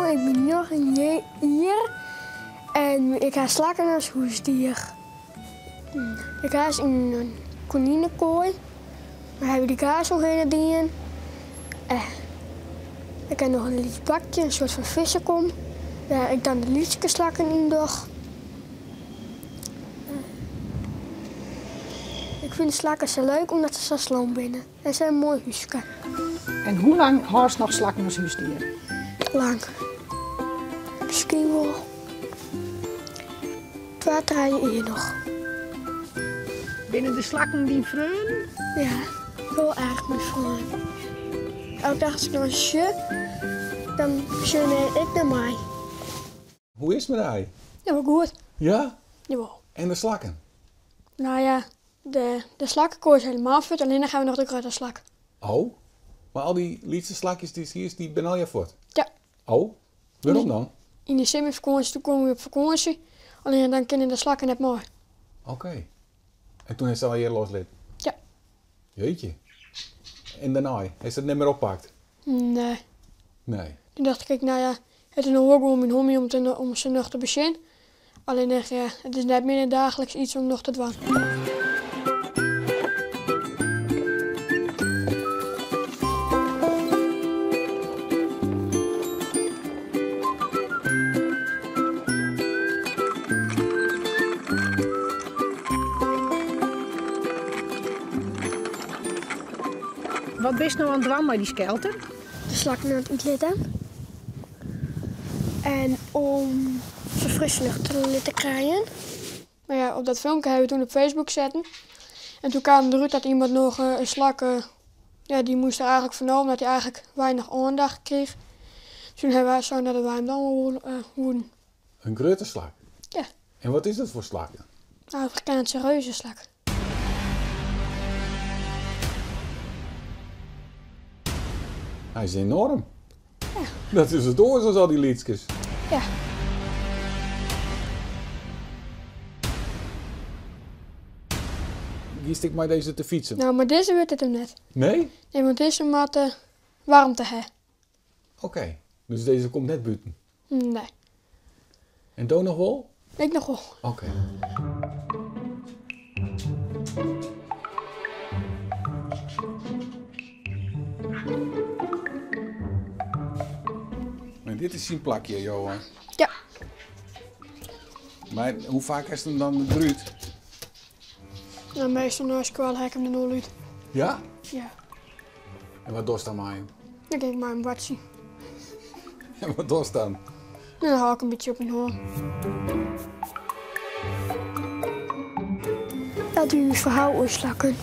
Johan, ik bin njoggen jier en ik ha slakken as hûsdier. Ik ha se yn in koninekoai. Dêr ha we de gaas omhinne dien. Ik ha noch in lyts bakje, in soart fan fissekom, wêr't ik dan de lytske slakken yn doch. Ik fyn de slakken sa leuk omdat se sa slom binne en se ha in moai húske. En hoe lang hâldst noch slakken as húsdier? Lang. Miskien wol twa, trije jier noch. Binne de slakken dyn freonen? Ja, hiel erch myn freonen. Elke dag as ik nei se sjoch, dan sjogge se ek nei my. Hoe is it mei dy? Ja, wol goed. Ja? Jawol. En de slakken? Nou ja, de, de slakkekoai is helemaal fuort, allinnich ha we noch de grutte slak. Oh, mar al dy lytse slakjes dy'tst hiest, dy binne allegear fuort? Ja. Oh, wêrom dan? Yn de simmerfakânsje, toen komme we op fakânsje, allinnich dan kinne de slakken net mei. Oké. En toen hast se allegear loslitten? Ja. Jeetje. En dêrnei, hast it net mear oppakt? Nee. Nee. Toen dacht ik, nou ja, it is no wol gewoan myn hobby om, te, om se noch te besjen. Allinnich, ja, it is net mear in daagliks iets om noch te dwaan. Wat bist no oan it dwaan mei dy skelter? De slakken oan it útlitten. En om se frisse lucht te litten krijen. Mar ja, op dat filmke ha we toen op Facebook setten. En toen kaam derút dat iemand noch in slak, ja, dy moast der eigentlik fan ôf omdat hy eigentlik weinich oandacht kriich. Toen ha wy sein dat wy him dan wol woenen. In grutte slak? Ja. En wat is dat foar slak dan? Afrikaanse reuzeslak. Hy is enoarm. Ja. Dat is it oars as al dy lytskes. Ja. Giest ek mei dizze te fytsen? No, mei dizze wurdt it him net. Nee? Nee, want dizze moat waarmte ha. Oké, dus dizze komt net bûten? Nee. En do noch wol? Ik noch wol. Oké. En dit is syn plakje, Johan? Ja. Mar hoe faak hast him dan derút? No, meastal nei skoalle ha ik him der no al út. Ja? Ja. En wat dochst dan mei him? Dan gean ik mei him boartsjen. En wat dochst dan? Dan hâld ik in bytsje op myn hân. Dat wie myn ferhaal oer slakken.